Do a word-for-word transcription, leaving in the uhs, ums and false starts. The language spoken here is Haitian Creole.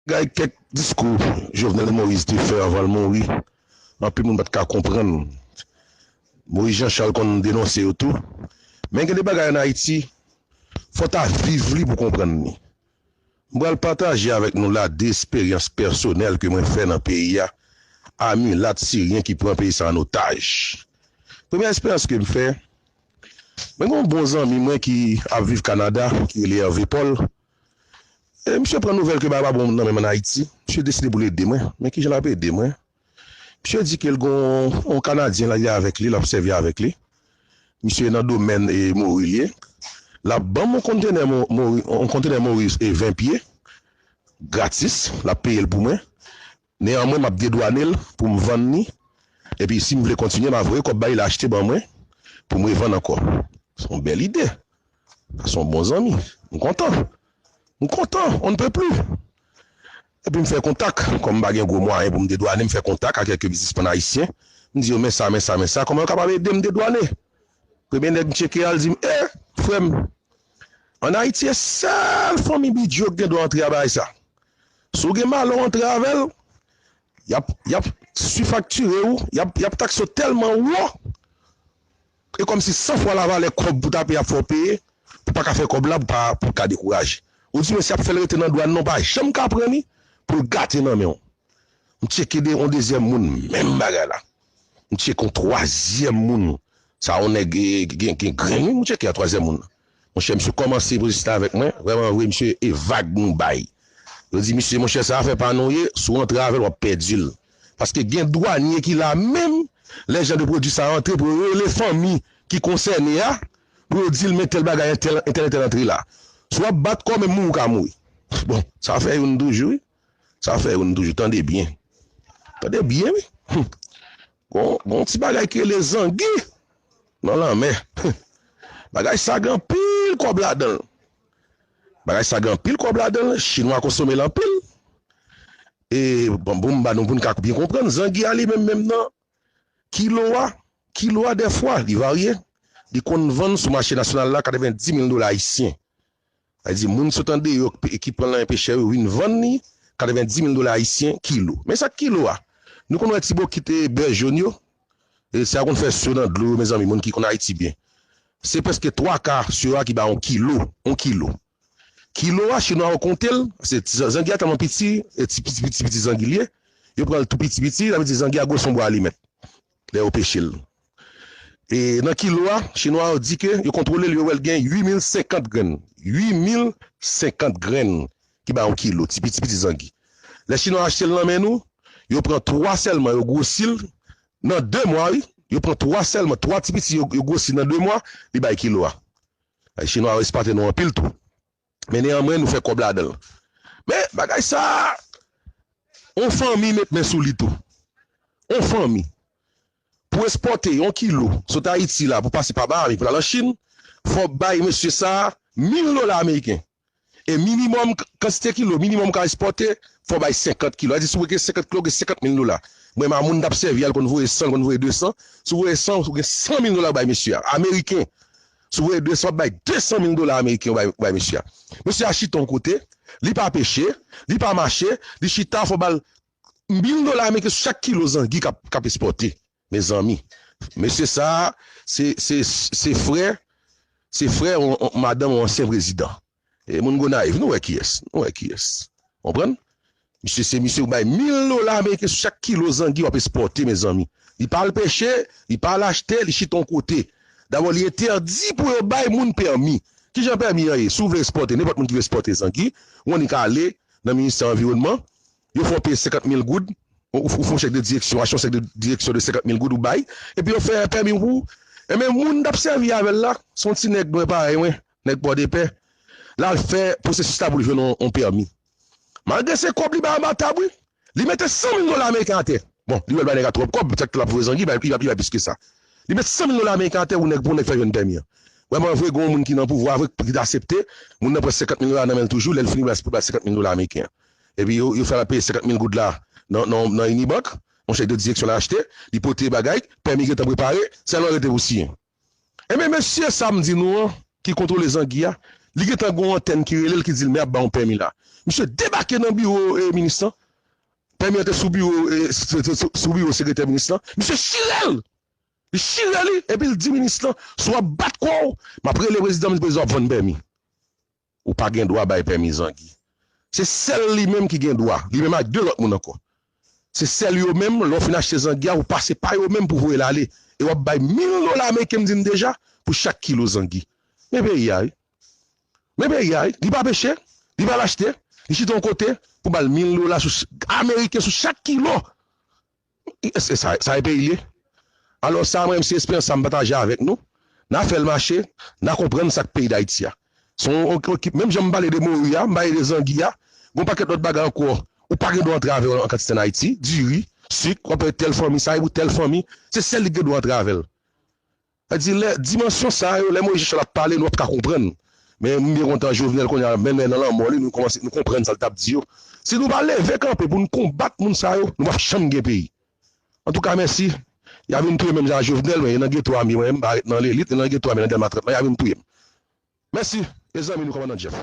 Bagay kèk diskou Jovenel Moïse te fè anvan l mouri, anpil moun pa t ka konprann. Moïse Jean Charles konn denonse yo tou. Men gen de bagay ann Ayiti, fò w ta viv li pou w konprann li. M pral pataje avèk nou la de esperyans pèsonèl ke mwen fè nan peyi a, a milat siryen ki pran peyi sa an otaj. Premyè esperyans ke m fè, mwen gen yon bon zanmi mwen ki ap viv Kanada, ki rele Hervé Paul. E misye pran nouvèl ke bagay pa bon nan menm ann Ayiti. Misye deside pou l ede mwen. Men kijan l ap ede mwen? Misye di ke l gen yon, yon Kanadyen la, li avèk li, l ap sèvi avèk li. Misye nan domèn e mori li ye. L ap ban m yon kontenè mo- mori, yon kontenè mori e ven pye, gratis, l ap peye l pou mwen. Neyanmwen, m ap dedwane l pou m vann li. Epi, si m vle kontinye, m a voye kòb ba li, l achte ban mwen, pou m revann ankò. Se yon bèl ide. Sa se yon bon zanmi. M kontan. M kontan, on ne peut plus. Epi m fè kontak, kòm m pa gen gwo mwayen pou m dedwane, m fè kontak ak kèk biznismann ayisyen. M di yo, men sa, men sa, men sa, kòman yo kapab ede m dedwane? Premye nèg m tcheke a, l di m, e, frè m, ann Ayiti, e sèl fanmi Bidjo ki gen dwa antre a bagay sa. Si w gen malè w antre avè l, y ap, y ap sifaktire w, y ap, y ap takse w tèlman wo, e kòmsi san fwa lavalè kòb pou w ta peye y ap fè w peye, pou w pa ka fè kòb la, pou w pa, pou w ka dekouraje. Ou di, men si y ap fè l rete nan dwàn nan, w pa janm ka pran li, pou l gate nan men w. M tcheke de, yon dezyèm moun, menm bagay la. M tcheke yon twazyèm moun. Sa yon nèg, eh, gen, gen grenn, wi, m tcheke yon twazyèm moun. Monchè, misye kòmanse pwozisyon avèk mwen. Vrèman vre, misye, e vag nou bay. Yo di, misye, monchè, sa afè pa nou ye, si w antre avè l, w ap pèdi l. Paske gen dwanye ki la menm, lè jan de pwodui sa antre, pou yo rele fanmi ki konsène a, pou yo di l, men tèl bagay, entèl, entèl, entèl antre la. Si w ap bat kò w, menm mouri w ka mouri. Bon, sa fè youn toujou, wi. Sa fè youn toujou. Tande byen. Tande byen, wi. Hum. Gon, gon ti bagay ki rele zangi nan lanmè. Hum. Bagay sa gen anpil kòb ladan l. Bagay sa gen anpil kòb ladan l. Chinwa konsome l anpil. E, bon, bon, m ba nou pou n ka byen konprann. Zangi a li menm, menm nan kilo a, kilo a dèfwa, li varye. Li konn vann sou mache nasyonal la katrevenndimil dola ayisyen. Sa vle di, moun sot andeyò ki, ki pran l nan men pechè yo vin vann li katrevenndimil dola ayisyen kilo. Men sa k kilo a? Nou konn wè ti bokit e bè jòn yo? E sa konn fè syo nan dlo yo, mezanmi, moun ki konn Ayiti byen. Se prèske twa ka syo a ki ba yon kilo, yon kilo. Kilo a, chinwa yo konte l, se ti zan- zangi a tèlman piti, e ti piti, piti, piti zangi l ye, yo pran l tou piti, piti, sa vle di zangi a gwo son bwa alimèt. Lè yo peche l. E nan kilo a, chinwa yo di ke yo kontwole l, yo wè l gen uit mil senkant grenn. Uit mil senkant grenn ki ba yon kilo, ti piti piti zangi. Lè chinwa achte l nan men nou, yo pran twa sèlman, yo gwosi l nan de mwa, wi. Yo pran twa sèlman, twa ti piti, yo, yo gwosi nan de mwa, li bay kilo a. Ay, chinwa yo espate nou anpil tou. Men neyanmwen, nou fè kòb ladan l. Men, bagay sa a, on fanmi met men sou li tou. On fanmi. Pou ekspòte yon kilo sot Ayiti la, pou pase pa Miami, pou l al an Chin, fò w bay mesye sa a mil dola ameriken. E minimòm, k- kantite kilo minimòm w ka ekspòte, fò w bay senkant kilo. Sa vle di, si w gen senkant kilo, w gen senkant mil dola. Mwen, m a moun t ap sèvi a, l konn voye san, l konn voye de san. Si w voye san, ou gen san mil dola w bay mesye a. Ameriken. Si w voye de san, w ap bay de san mil dola ameriken, w bay, w bay mesye a. Mesye a chita yon kote, li pa peche, li pa mache, li chita, fò w ba l mil dola ameriken sou chak kilo zangi k ap, k ap ekspòte. Mezanmi, mesye sa a, se, se, se frè, se frè yon, yon madanm yon ansyen prezidan. E moun Gonayiv, nou wè kiyès, nou wè kiyès. Konprann? Misye se misye ou bay mil dola ameriken sou chak kilo zangi w ap ekspòte, mezanmi. Li pa al peche, li pa al achte, li chita yon kote. Dabò, li entèdi pou yo bay moun pèmi. Kijan pèmi an ye? Si w vle ekspòte, nenpòt moun ki vle ekspòte zangi, ou annik ale nan ministè anviwònman, yo fè w peye senkant mil goud, ou, ou fè yon chèk de direksyon, achte yon chèk de direksyon de senkant mil goud ou bay, epi yo fè pèmi pou ou. Enben, moun t ap sèvi avè l la, se yon ti nèg mwen parèy mwen, nèg Pòdepè, l al fè pwosesis la pou l jwenn yon, yon pèmi. Malgre se kòb li bay anba tab, wi, li mete san mil dola ameriken atè. Bon, li wè l bay nèg la twòp kòb, petèt ke l ap voye zangi, li bay, li bay, li bay plis ke sa. Li met san mil dola ameriken atè pou nèg, pou nèg fè jwenn pèmi an. Vrèman vre, gen yon moun ki nan pouvwa vre, ki t aksepte, moun nan pran senkant mil dola nan men l toujou, lè l fini, pou l bay senkant mil dola ameriken an. Epi yo, yo fè l peye senkant mil goud la nan, nan, nan Unibank, yon chèk de direksyon l achte, li pote bagay, pèmi gentan prepare, sèlman rete pou siyen. Enben, mesye sa m di nou an, ki kontwole zangi a, Li gentan gen yon antèn ki rele l, ki di l, "Men ap ba yon pèmi la." Misye debake nan biwo, eh, minis lan. Pèmi an te sou biwo, eh, sou, sou, sou, sou biwo sekretè minis lan. Misye chire l! Li chire li, epi l di minis lan, "Si w ap bat kò w, m ap rele prezidan, m di prezidan w ap vann pèmi." Ou pa gen dwa bay pèmi zangi. Se sèl li menm ki gen dwa, li menm ak de lòt moun ankò. Se sèl yo menm, lè w fin achte zangi a, ou pase pa yo menm pou voye l ale. E w ap bay mil dola ameriken, m di n deja, pou chak kilo zangi. Men peyi a, wi. Men peyi a, wi. Li pa peche, li pa al achte, li chita yon kote pou ba l mil dola sou ch-, ameriken sou chak kilo. E, e sa, sa e peyi l ye. Alò sa, mwen menm, se esperyans sa m pataje avèk nou. N a fè l mache, n a konprann sa k peyi Dayiti a. Se yon ekip, menm jan m pale de mori a, m pale de zangi a, gen yon pakèt lòt bagay ankò. Ou pa gen dwa antrave an kantite ann Ayiti, diri, sik, w ap wè tèl fanmi, sa e pou tèl fanmi, se sèl li gen dwa antrave l. Sa di, lè, dimansyon sa yo, lè Moyiz Jechèl ap pale, nou p ap ka konprann. Men m byen kontan Jovenel kounye a mennen nan lanmò li, nou kòmanse, nou konprann sa l t ap di yo. Si nou pa leve kanpe pou n konbat moun sa yo, nou p ap janm gen peyi. Antouka, mèsi. Y a vin touye menm jan a Jovenel, men e nan geto a m ye, mwen, m pa ret nan lelit, e nan geto a m ye nan Dèlma trant lan, y a vin touye m. Mèsi, e zanmi nou kòmandan Jeff.